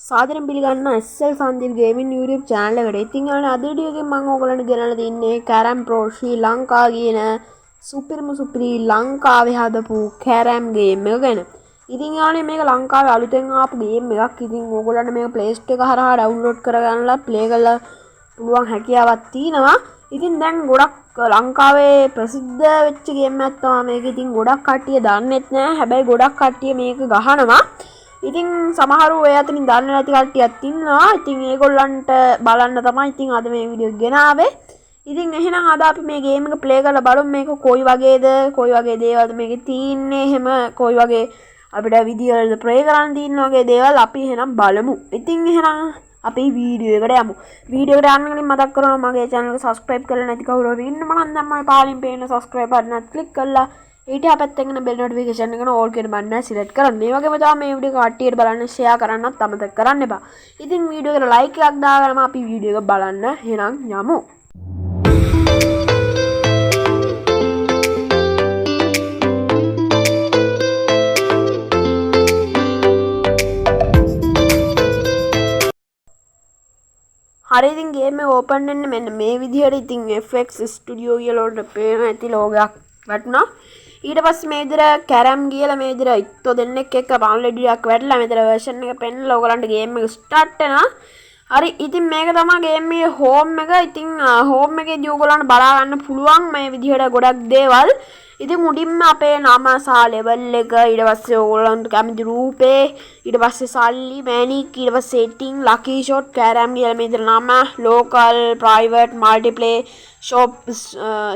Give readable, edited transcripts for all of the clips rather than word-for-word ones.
සාදරයෙන් පිළිගන්නවා SL Sandeep Gaming YouTube channel එකට. ඉතින් යාළුවනේ, අද වීඩියෝ එකෙන් මම ඕගොල්ලන්ට ගෙනල්ලා තින්නේ කැරම් ප්‍රෝ ශ්‍රී ලංකා කියන සුපිරිම සුපිරි ලංකාවේ හදපු කැරම් ගේම් එක ගැන. ඉතින් යාළුවනේ, මේක ලංකාවේ අලුතෙන් ආපු ගේම් එකක්. ඉතින් ඕගොල්ලන්ට මේක Play Store එක හරහා ඩවුන්ලෝඩ් කරගන්නලා ප්ලේ කරලා පුළුවන් හැකියාවක් තියෙනවා. ඉතින් දැන් ගොඩක් ලංකාවේ ප්‍රසිද්ධ වෙච්ච ගේම් එකක් තමයි මේක. ඉතින් ගොඩක් කට්ටිය දන්නෙත් නෑ. හැබැයි ගොඩක් කට්ටිය මේක ගහනවා. ඉතින් සමහරු ඔය අතරින් දන්නේ නැති කට්ටියත් ඉන්නවා. ඉතින් ඒගොල්ලන්ට බලන්න තමයි ඉතින් අද මේ වීඩියෝ එක ගෙනාවේ. ඉතින් එහෙනම් අද අපි මේ ගේම් එක ප්ලේ කරලා බලමු, මේක කොයි වගේද, කොයි වගේ දේවල්ද මේකේ තියෙන්නේ, එහෙම කොයි වගේ අපිට විදියවලද ප්ලේ කරන්න තියෙන වගේ දේවල් අපි එහෙනම් බලමු. ඉතින් එහෙනම් අපි වීඩියෝ එකට යමු. වීඩියෝ එකට යන්න කලින් මතක් කරනවා, මගේ channel එක subscribe කරලා නැති කවුරු හරි ඉන්න මම නම් මම පහලින් පේන subscribe බටන් එකත් ක්ලික් කරලා ඊට එහා පැත්තෙන් එන bell notification එක all කියන බටන් එක select කරන්න. ඒ වගේම තමයි මේ වීඩියෝ එක කට්ටියට බලන්න share කරන්නත් අමතක කරන්න එපා. ඉතින් වීඩියෝ එකට like එකක් දාගන්නම අපි වීඩියෝ එක බලන්න එහෙනම් යමු. හරි, ඉතින් ගේම් එක ඕපන් වෙන්නේ මෙන්න මේ විදිහට. ඉතින් FX Studio කියලා උඩට පේන ඇති ලෝගයක් වැටුණා. ඊට පස්සේ මේ විදිහට කැරම් කියලා මේ විදිහට ඉත්තෝ දෙන්නෙක් එක්ක පන්ලෙඩියක් වැටලා මෙතන වර්ෂන් එක පෙන්නලා ඔයගලන්ට ගේම් එක ස්ටාර්ට් වෙනවා. හරි, ඉතින් මේක තමයි ගේම් එකේ හෝම් එක. ඉතින් හෝම් එකේදී ඔයගලන්ට බලා ගන්න පුළුවන් මේ විදිහට ගොඩක් දේවල්. ඉතින් උඩින්ම අපේ නම සහ ලෙවල් එක, ඊට පස්සේ ඔයගොල්ලන්ට කැමති රූපේ, ඊට පස්සේ සල්ලි, මැනික්, ඊට පස්සේ සෙටින්, ලකි ෂොට්, කැරම් කියලා මේ විදිහට නම, ලෝකල්, ප්‍රයිවට්, මල්ටිප්ලේ, ෂොප්,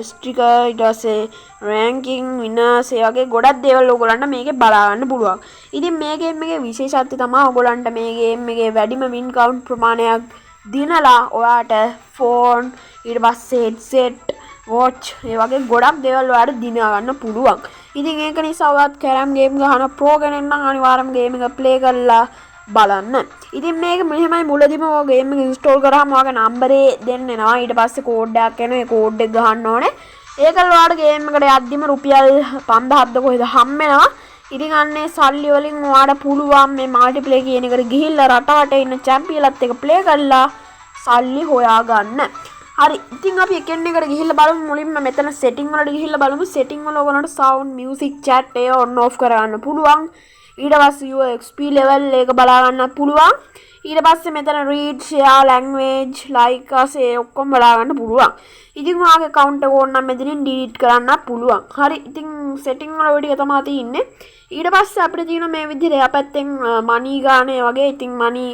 ස්ටිකර්, ඊට පස්සේ රෑන්කින්, විනර්ස්, ඒ වගේ ගොඩක් දේවල් ඔයගොල්ලන්ට මේකේ බලා ගන්න පුළුවන්. ඉතින් මේ ගේම් එකේ විශේෂත්වය තමයි ඔයගොල්ලන්ට මේ ගේම් එකේ වැඩිම වින් කවුන්ට් ප්‍රමාණයක් දිනලා ඔයාට ෆෝන්, ඊට පස්සේ හෙඩ්සෙට්, වොච්, ඒ වගේ ගොඩක් දේවල් ඔයාලට දිනා ගන්න පුළුවන්. ඉතින් ඒක නිසා ඔයාත් කැරම් ගේම් ගහන ප්‍රෝ කෙනෙක් නම් අනිවාර්යයෙන්ම ගේම් එක ප්ලේ කරලා බලන්න. ඉතින් මේක මෙහෙමයි, මුලදිම ඔය ගේම් එක ඉන්ස්ටෝල් කරාම ඔයාගේ නම්බරේ දෙන්න එනවා. ඊට පස්සේ කෝඩ් එකක් එනවා. ඒ කෝඩ් එක ගහන්න ඕනේ. ඒකල ඔයාලට ගේම් එකට යද්දිම රුපියල් 5000ක්ද කොහෙද හම් වෙනවා. ඉතින් අන්නේ සල්ලි වලින් ඔයාලට පුළුවන් මේ මල්ටිප්ලේ කියන එකට ගිහිල්ලා රට වටේ ඉන්න චැම්පියන්ලත් එක්ක ප්ලේ කරලා සල්ලි හොයාගන්න. හරි, ඉතින් අපි එකින් එකට ගිහිල්ලා බලමු. මුලින්ම මෙතන සෙටින් වලට ගිහිල්ලා බලමු. සෙටින් වල ඔයගොල්ලන්ට සවුන්ඩ්, මියුසික්, චැට් ඒවා ඔන් ඔෆ් කරගන්න පුළුවන්. ඊට පස්සේ your XP level එක බලා ගන්නත් පුළුවන්. ඊට පස්සේ මෙතන read, share, language, like us ඒ ඔක්කොම බලා ගන්න පුළුවන්. ඉතින් ඔයාගේ account එක ඕන නම් මෙතනින් delete කරන්නත් පුළුවන්. හරි, ඉතින් සෙටින් වල ඔය ටික තමයි තියෙන්නේ. ඊට පස්සේ අපිට තියෙනවා මේ විදිහට එහා පැත්තෙන් මනි ගානේ වගේ. ඉතින් මනි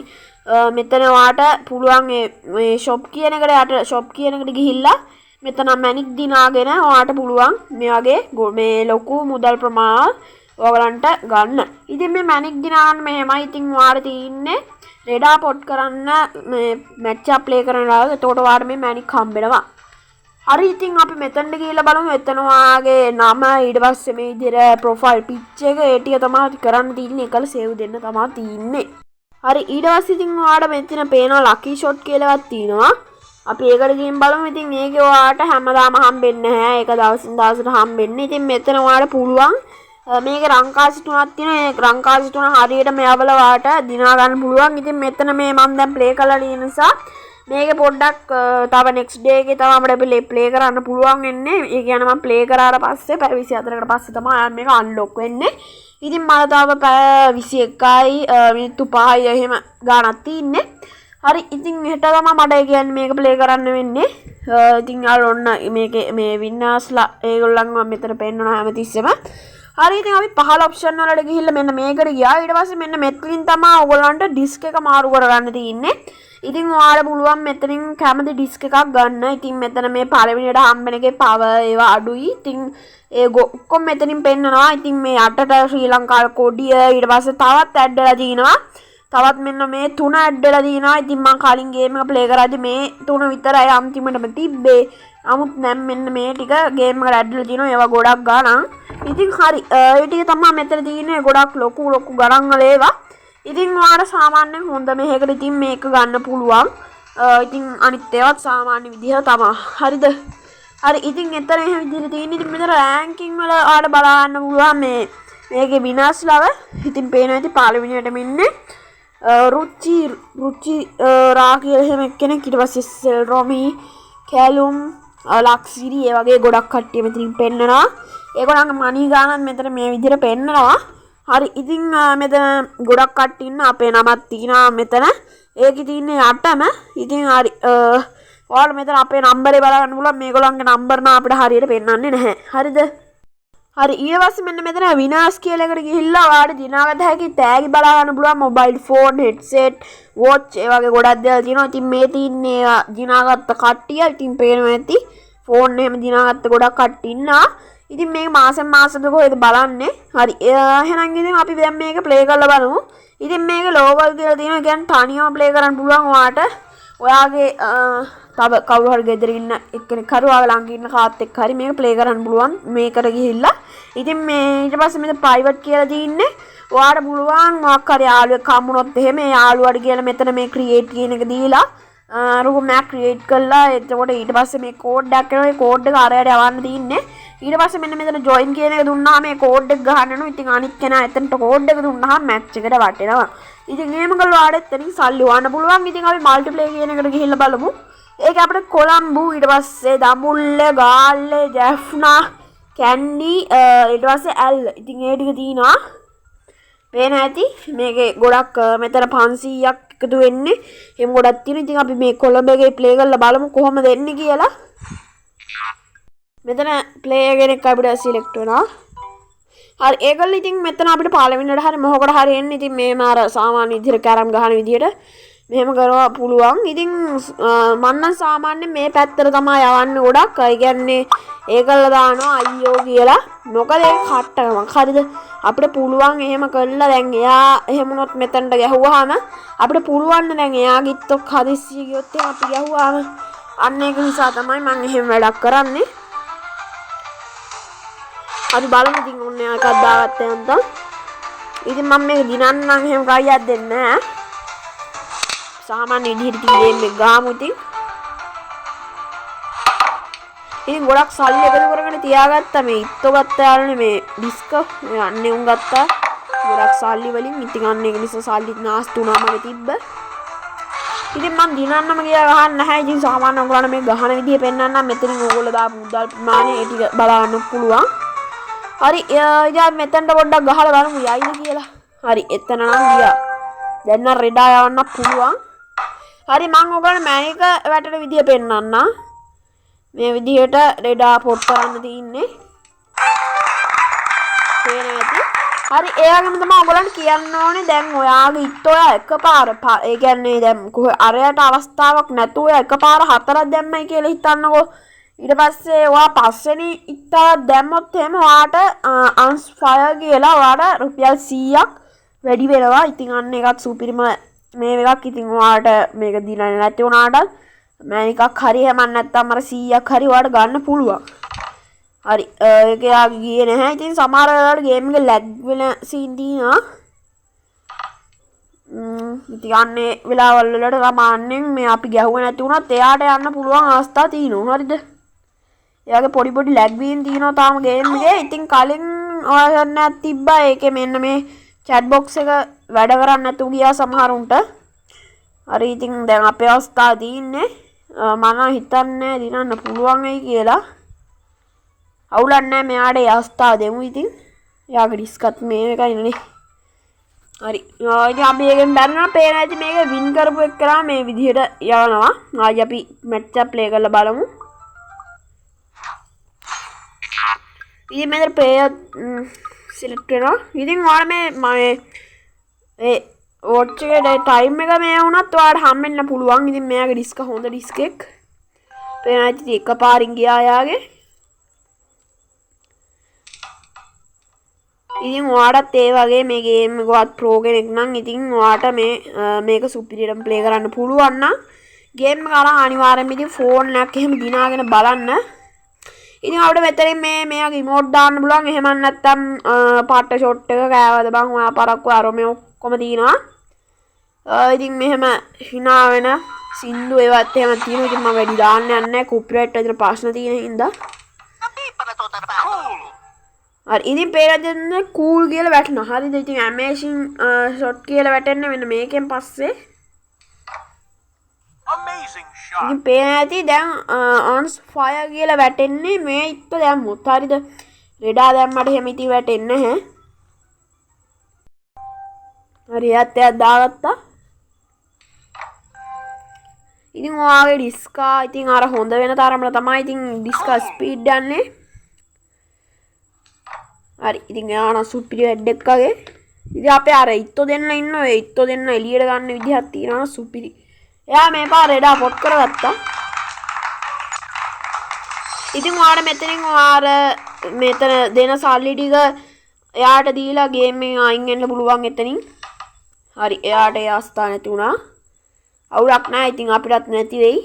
මෙතන ඔයාට පුළුවන් මේ ෂොප් කියන එකට යට ෂොප් කියන එකට ගිහිල්ලා මෙතන මැනික් දිනාගෙන ඔයාට පුළුවන් මේ වගේ මේ ලොකු මුදල් ප්‍රමාණ ඔයගලන්ට ගන්න. ඉතින් මේ මැනික් දිනාගන්න මෙහෙමයි. ඉතින් ඔයාට තියෙන්නේ රෙඩා පොට් කරන්න මේ මැච් එක ප්ලේ කරන වෙලාවක. එතකොට ඔයාට මේ මැනික් හම්බෙනවා. හරි, ඉතින් අපි මෙතනට ගිහිල්ලා බලමු. එතන ඔයාගේ නම, ඊට පස්සේ මේ විදිහට ප්‍රොෆයිල් පික්චර් එක, ඒ ටික තමයි කරන්න තියෙන්නේ. ඒකල සේව් දෙන්න තමයි තියෙන්නේ. හරි, ඊට පස්සේ ඉතින් ඔයාට මෙතන පේනවා ලකි ෂොට් කියලා එකක් තියෙනවා. අපි ඒකට ගිහින් බලමු. ඉතින් ඒකේ ඔයාට හැමදාම හම්බෙන්නේ නැහැ. ඒක දවසින් දවසට හම්බෙන්නේ. ඉතින් මෙතන ඔයාට පුළුවන් මේකේ රංකාසි තුනක් තියෙනවා. ඒ රංකාසි තුන හරියටම යවලා ඔයාට දිනා ගන්න පුළුවන්. ඉතින් මෙතන මේ මම දැන් ප්ලේ කරලා තියෙන නිසා මේකේ පොඩ්ඩක් තව නෙක්ස්ට් ඩේ එකේ තමයි අපිට ප්ලේ කරන්න පුළුවන් වෙන්නේ. ඒ කියන්නේ මම ප්ලේ කරාට පස්සේ පැය 24කට පස්සේ තමයි මේක අන්ලොක් වෙන්නේ. ඉතින් මට තව පැය 21යි මිනිත්තු 5යි එහෙම ගාණක් තියෙන්නේ. හරි, ඉතින් හෙට තමයි මට ඒ කියන්නේ මේක ප්ලේ කරන්න වෙන්නේ. ඉතින් අර ඔන්න මේකේ මේ වින්නර්ස්ලා ඒගොල්ලන් මම මෙතන පෙන්නනවා හැමතිස්සෙම. හරි, ඉතින් අපි පහළ ඔප්ෂන් වලට ගිහිල්ලා මෙන්න මේකට ගියා. ඊට පස්සේ මෙන්න මෙතනින් තමයි ඔයගොල්ලන්ට ඩිස්ක් එක මාරු කරගන්න තියෙන්නේ. ඉතින් ඔයාලට පුළුවන් මෙතනින් කැමති ඩිස්ක් එකක් ගන්න. ඉතින් මෙතන මේ පළවෙනියට හම්බෙන එකේ පවර් ඒවා අඩුයි. ඉතින් ඒ ඔක්කොම මෙතනින් පෙන්නනවා. ඉතින් මේ යටට ශ්‍රී ලංකාවේ කොඩිය, ඊට පස්සේ තවත් ඇඩ් වෙලා තිනවා. තවත් මෙන්න මේ තුන ඇඩ් වෙලා තිනවා. ඉතින් මං කලින් ගේම් එක ප්ලේ කරද්දි මේ තුන විතරයි අන්තිමටම තිබ්බේ. නමුත් දැන් මෙන්න මේ ටික ගේම් එකට ඇඩ් වෙලා තිනවා. ඒවා ගොඩක් ගණන්. ඉතින් හරි, ඒ ටික තමයි මෙතන තියෙන්නේ. ගොඩක් ලොකු ලොකු ගණන් වල ඒවා. ඉතින් ඔයාලට සාමාන්‍යයෙන් හොඳ මෙහෙකට ඉතින් මේක ගන්න පුළුවන්. ඉතින් අනිත් ඒවාත් සාමාන්‍ය විදිහ තමයි. හරිද? හරි, ඉතින් එතන එහෙම විදිහට තියෙන්නේ. ඉතින් මෙතන රෑන්කින් වල ඔයාලට බලා ගන්න පුළුවන් මේකේ විනාශ ලව. ඉතින් පේනවා ඇති පළවෙනියටම ඉන්නේ. රුචි රුචි රා කියලා එහෙම එක්කෙනෙක්. ඊට පස්සේ සෙල් රොමි, කැලුම්, ලක්සිරි ඒ වගේ ගොඩක් කට්ටිය මෙතනින් පෙන්නනවා. ඒගොල්ලන්ගේ මනි ගානත් මෙතන මේ විදිහට පෙන්නනවා. හරි, ඉතින් මෙතන ගොඩක් කට්ටිය ඉන්න, අපේ නමක් තියෙනවා මෙතන. ඒකේ තියෙන්නේ යටම. ඉතින් හරි, ඔයාලා මෙතන අපේ නම්බරේ බලා ගන්න පුළුවන්. මේගොල්ලන්ගේ නම්බර් නම් අපිට හරියට පෙන්වන්නේ නැහැ. හරිද? හරි, ඊට පස්සේ මෙන්න මෙතන විනාස් කියලා එකට ගිහිල්ලා ඔයාලට දිනාගත හැකි තෑගි බලා ගන්න පුළුවන්. මොබයිල් ෆෝන්, හෙඩ්සෙට්, වොච් ඒ වගේ ගොඩක් දේවල් තියෙනවා. ඉතින් මේ තින්නේ ඒවා දිනාගත්ත කට්ටිය. ඉතින් පේනවා ඇති ෆෝන් එහෙම දිනාගත්ත ගොඩක් කට්ටිය ඉන්නවා. ඉතින් මේක මාසෙන් මාසෙද කොහෙද බලන්නේ. හරි, එහෙනම් ඉතින් අපි දැන් මේක ප්ලේ කරලා බලමු. ඉතින් මේක ලෝකල් කියලා තියෙනවා. ඒ කියන්නේ තනියම ප්ලේ කරන්න පුළුවන් ඔයාට. ඔයාගේ තව කවුරු හරි ගෙදර ඉන්න එක්කෙනෙක් හරි ඔයාගේ ළඟ ඉන්න කාත් එක්ක හරි මේක ප්ලේ කරන්න පුළුවන් මේකට ගිහිල්ලා. ඉතින් මේ ඊට පස්සේ මෙතන ප්‍රයිවට් කියලා තියෙන්නේ. ඔයාට පුළුවන් මොකක් හරි යාළුවෙක් හම්බුනොත් එහෙම ඒ යාළුවාට කියලා මෙතන මේ ක්‍රියේට් කියන එක දීලා රූම් එකක් ක්‍රියේට් කරලා එතකොට ඊට පස්සේ මේ කෝඩ් එකක් එනවා. ඒ කෝඩ් එක අරයට යවන්න තියෙන්නේ. ඊට පස්සේ මෙන්න මෙතන ජොයින් කියන එක දුන්නාම මේ කෝඩ් එක ගහන්න යනවා. ඉතින් අනිත් කෙනා එතනට කෝඩ් එක දුන්නාම මැච් එකට වටෙනවා. ඉතින් එහෙම කළා ඔයාලට එතනින් සල්ලි හොයන්න පුළුවන්. ඉතින් අපි මල්ටිප්ලේ කියන එකට ගිහිල්ලා බලමු. ඒක අපිට කොළඹ, ඊට පස්සේ දඹුල්ල, ගාල්ල, ජැෆ්නා, කැන්ඩි, ඊට පස්සේ ඇල්ල. ඉතින් ඒ ටික තියෙනවා. පේන ඇති මේකේ ගොඩක් මෙතන 500ක් එකතු වෙන්නේ. එහෙම ගොඩක් තියෙනවා. ඉතින් අපි මේ කොළඹ එකේ ප්ලේ කරලා බලමු කොහොමද එන්නේ කියලා. මෙතන ප්ලේයර් කෙනෙක් අපිට සිලෙක්ට් වෙනවා. හරි, ඒගොල්ලෝ ඉතින් මෙතන අපිට පළවෙනියට හරි මොහොකට හරි එන්නේ. ඉතින් මේම අර සාමාන්‍ය විදිහට කැරම් ගහන විදිහට මෙහෙම කරවා පුළුවන්. ඉතින් මං නම් සාමාන්‍යයෙන් මේ පැත්තට තමයි යවන්නේ ගොඩක්. ඒ කියන්නේ ඒකල්ල දානවා අයියෝ කියලා. මොකද ඒක කට්ටකමක්. හරිද? අපිට පුළුවන් එහෙම කළා දැන් එයා එහෙම වුණොත් මෙතනට ගැහුවාම අපිට පුළුවන් නේ දැන් එයාගෙත් ඔක් හදිස්සිය ගියොත් එහෙම අපි ගැහුවාම අන්න ඒක නිසා තමයි මං එහෙම වැඩක් කරන්නේ. අපි බලමු ඉතින් ඔන්න එයා එකක් දාගත්ත යන්තම්. ඉතින් මම මේක දිනන්න නම් එහෙම කයියක් දෙන්නේ නෑ. සාමාන්‍ය විදිහට ඉතින් ගේම් එක ගාමු ඉතින්. ඉතින් ගොඩක් සල්ලි එකතු කරගෙන තියාගත්තා මේ ඉත්තෝ ගත්ත යාළුවනේ මේ ඩිස්ක මේ අන්නේ උන් ගත්තා ගොඩක් සල්ලි වලින්. ඉතින් අන්න ඒක නිසා සල්ලි නාස්ති වුණා මගේ තිබ්බ. ඉතින් මං දිනන්නම ගියා ගහන්න නැහැ. ඉතින් සාමාන්‍ය ඔයගොල්ලන්ට මේ ගහන විදිය පෙන්නන්නම්. මෙතනින් ඔයගොල්ලෝ දාපු මුදල් ප්‍රමාණය ඒ ටික බලන්න පුළුවන්. හරි, ඉතින් අපි මෙතනට පොඩ්ඩක් ගහලා බලමු යයිද කියලා. හරි, එතන නම් ගියා. දැන් නම් රෙඩා යවන්න පුළුවන්. හරි, මං ඔයගොල්ලන්ට මැනික වැටෙන විදිය පෙන්නන්නම්. මේ විදිහට රෙඩා පොට් කරන්න තියෙන්නේ. පේන ඇති. හරි, ඒ වගේම තමයි ඔයගොල්ලන්ට කියන්න ඕනේ දැන් ඔයාගේ ඉත් ඔයා එකපාර ඒ කියන්නේ දැන් කොහේ අරයට අවස්ථාවක් නැතුව ඔයා එකපාර හතරක් දැම්මයි කියලා හිතන්නකෝ. ඊට පස්සේ ඔයා පස්වෙනි ඉත්තාවක් දැම්මොත් එහෙම ඔයාට අන්ස් ෆයර් කියලා ඔයාට රුපියල් 100ක් වැඩි වෙනවා. ඉතින් අන්න ඒකත් සුපිරිම මේ එකක්. ඉතින් ඔයාට මේක දිනන්නේ නැති වුණාටත් මෑණිකක් හරි එහෙම නැත්නම් අර 100ක් හරි ඔයාට ගන්න පුළුවන්. හරි, ඒක එයාගේ ගියේ නැහැ. ඉතින් සමහර වෙලාවට ගේම් එක ලැග් වෙන සීන් තියෙනවා. ඉතින් අන්න ඒ වෙලාවල් වලට සාමාන්‍යයෙන් මේ අපි ගැහුවේ නැති වුණත් එයාට යන්න පුළුවන් අවස්ථා තියෙනවා. හරිද? එයාගේ පොඩි පොඩි ලැග් වීම් තියෙනවා තාම ගේම් එකේ. ඉතින් කලින් ඔයා ගන්නක් තිබ්බා. ඒකේ මෙන්න මේ චැට් බොක්ස් එක වැඩ කරන්නේ නැතුව ගියා සමහරුන්ට. හරි, ඉතින් දැන් අපේ අවස්ථාව තියෙන්නේ. මම නම් හිතන්නේ දිනන්න පුළුවන් වෙයි කියලා. අවුලක් නෑ, මෙයාට ඒ අවස්ථාව දෙමු. ඉතින් එයාගේ ඩිස්කත් මේ එකයි නේ. හරි, ඉතින් අපි ඒකෙන් බැලුවා පේන ඇති මේක වින් කරපු එක්කලා මේ විදිහට යනවා. ආයි අපි මැච් එක ප්ලේ කරලා බලමු. ඉතින් මෙතන ප්ලේයර් සිලෙක්ට් වෙනවා. ඉතින් ඔයාලා මේ ඒ වොච් එකේ ටයිම් එක මේ වුණත් ඔයාලට හම්බෙන්න පුළුවන්. ඉතින් මෙයාගේ ඩිස්ක හොඳ ඩිස්ක් එකක්. පේන ඇති ඉතින් එකපාරින් ගියා එයාගේ. ඉතින් ඔයාටත් ඒ වගේ මේ ගේම් එකවත් ප්‍රෝ කෙනෙක් නම් ඉතින් ඔයාට මේක සුපිරියටම ප්ලේ කරන්න පුළුවන් නම් ගේම් එක අරන් අනිවාර්යයෙන්ම ඉතින් ෆෝන් එකක් එහෙම දිනාගෙන බලන්න. ඉතින් අපිට මෙතනින් මෙයාගේ ඉමෝට් දාන්න පුළුවන්. එහෙම නැත්නම් පාට ෂොට් එක කෑවද බං ඔයා පරක්කු අර මේ ඔක්කොම තියෙනවා. ඉතින් මෙහෙම hina වෙන සින්දු ඒවත් එහෙම තියෙනවා. ඉතින් මම වැඩි දාන්න යන්නේ නැහැ. කොපිරයිට් විතර ප්‍රශ්න තියෙන හින්දා. හරි, ඉතින් පේන දෙන්නේ කූල් කියලා වැටෙනවා. හරිද? ඉතින් ඇමේසින් ෂොට් කියලා වැටෙන්නේ මෙන්න මේකෙන් පස්සේ. Amazing shot. ඉතින් පේන ඇති දැන් ඔන්ස් ෆයර් කියලා වැටෙන්නේ මේ ඉත්ත දැම්මොත්. හරිද? රෙඩා දැම්මට එහෙම ඉතින් වැටෙන්නේ නැහැ. හරි, එයාත් එයාත් දාගත්තා. ඉතින් ඔයාගේ ඩිස්කා ඉතින් අර හොඳ වෙන තරමට තමයි ඉතින් ඩිස්කා ස්පීඩ් යන්නේ. හරි, ඉතින් එයා නම් සුපිරි වැඩක් වගේ. ඉතින් අපේ අර ඉත්තෝ දෙන්න ඉන්න ඔය ඉත්තෝ දෙන්න එළියට ගන්න විදිහක් තියෙනවා නම් සුපිරි. එයා මේ පාර රෙඩා පොට් කරගත්තා. ඉතින් ඔයාට මෙතනින් ඔයා අර මෙතන දෙන සල්ලි ටික එයාට දීලා ගේම් එකෙන් අයින් වෙන්න පුළුවන් එතනින්. හරි, එයාට ඒ අවස්ථාව නැති වුණා. අවුලක් නෑ, ඉතින් අපිටත් නැති වෙයි.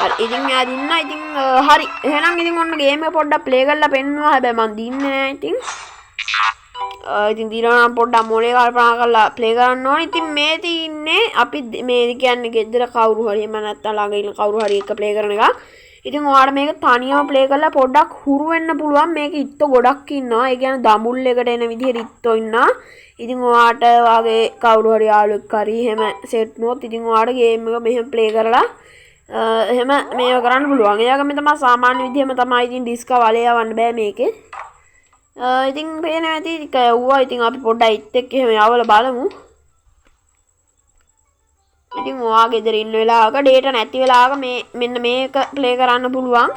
හරි, ඉතින් එයා දින්නා. ඉතින් හරි, එහෙනම් ඉතින් ඔන්න ගේම් එක පොඩ්ඩක් ප්ලේ කරලා පෙන්නුවා. හැබැයි මං දින්නේ නෑ ඉතින්. ඉතින් දිනවා නම් පොඩ්ඩක් මොලේ කල්පනා කරලා ප්ලේ කරන්න ඕනේ. ඉතින් මේ තින්නේ අපි මේ කියන්නේ ගෙදර කවුරු හරි එහෙම නැත්නම් ළඟ ඉන්න කවුරු හරි එක්ක ප්ලේ කරන එකක්. ඉතින් ඔයාලට මේක තනියම ප්ලේ කරලා පොඩ්ඩක් හුරු වෙන්න පුළුවන්. මේක ඉත්තෝ ගොඩක් ඉන්නවා. ඒ කියන්නේ දඹුල් එකට එන විදිහට ඉත්තෝ ඉන්නවා. ඉතින් ඔයාට ඔයාගේ කවුරු හරි යාළුවෙක් හරි එහෙම සෙට් වුණොත් ඉතින් ඔයාට ගේම් එක මෙහෙම ප්ලේ කරලා එහෙම මේව කරන්න පුළුවන්. ඒ වගේම තමයි සාමාන්‍ය විදිහම තමයි ඉතින් ඩිස්ක වලේ යවන්න බෑ මේකේ. ඉතින් පේනවා ඇති ටික යවුවා. ඉතින් අපි පොඩ්ඩක් ඉත් එක්ක එහෙම යවලා බලමු. ඉතින් ඔයා ගෙදර ඉන්න වෙලාවක ඩේටා නැති වෙලාවක මෙන්න මේක ප්ලේ කරන්න පුළුවන්.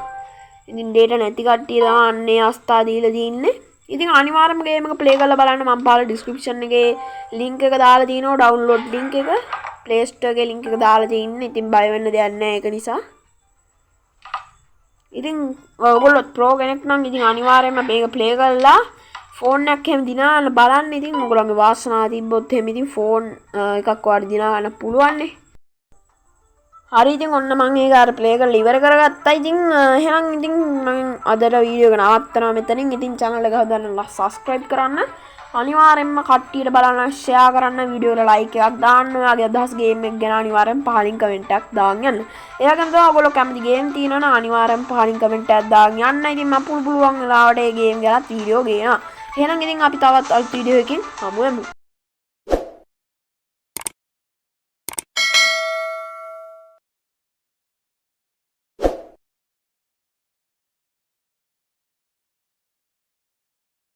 ඉතින් ඩේටා නැති කට්ටිය තමයි අන්නේ අවස්ථාව දීලා තින්නේ. ඉතින් අනිවාර්යයෙන්ම ගේම් එක ප්ලේ කරලා බලන්න. මම පහළ ඩිස්ක්‍රිප්ෂන් එකේ ලින්ක් එක දාලා තිනවා, ඩවුන්ලෝඩ් ලින්ක් එක, Play Store එකේ ලින්ක් එක දාලා තින්නේ. ඉතින් බය වෙන්න දෙයක් නෑ ඒක නිසා. ඉතින් ඔයගොල්ලෝ ප්‍රෝ කෙනෙක් නම් ඉතින් අනිවාර්යයෙන්ම මේක ප්ලේ කරලා ෆෝන් එකක් එහෙම දිනා ගන්න බලන්න. ඉතින් ඔයගොල්ලන්ගේ වාසනාව තිබ්බොත් එහෙම ඉතින් ෆෝන් එකක් ඔයාලට දිනා ගන්න පුළුවන් නේ. හරි, ඉතින් ඔන්න මං ඒක අර ප්ලේ කරලා ඉවර කරගත්තා. ඉතින් එහෙනම් ඉතින් මං අදට වීඩියෝ එක නවත්තනවා මෙතනින්. ඉතින් channel එක හදන්න සබ්ස්ක්‍රයිබ් කරන්න. අනිවාර්යෙන්ම කට්ටියට බලන්න ෂෙයා කරන්න, වීඩියෝ වල ලයික් එකක් දාන්න. ඔයාගේ අදහස් ගේම් එක ගැන අනිවාර්යෙන් පහලින් කමෙන්ට් එකක් දාන් යන්න. ඒ වගේම තමයි ඔයගොල්ලෝ කැමති ගේම් තියෙනවා නම් අනිවාර්යෙන් පහලින් කමෙන්ට් එකක් දාන් යන්න. ඉතින් මම පුළුවන් වෙලාවට ඒ ගේම් ගැනත් වීඩියෝ ගේනවා. එහෙනම් ඉතින් අපි තවත් අලුත් වීඩියෝ එකකින් හමු වෙමු.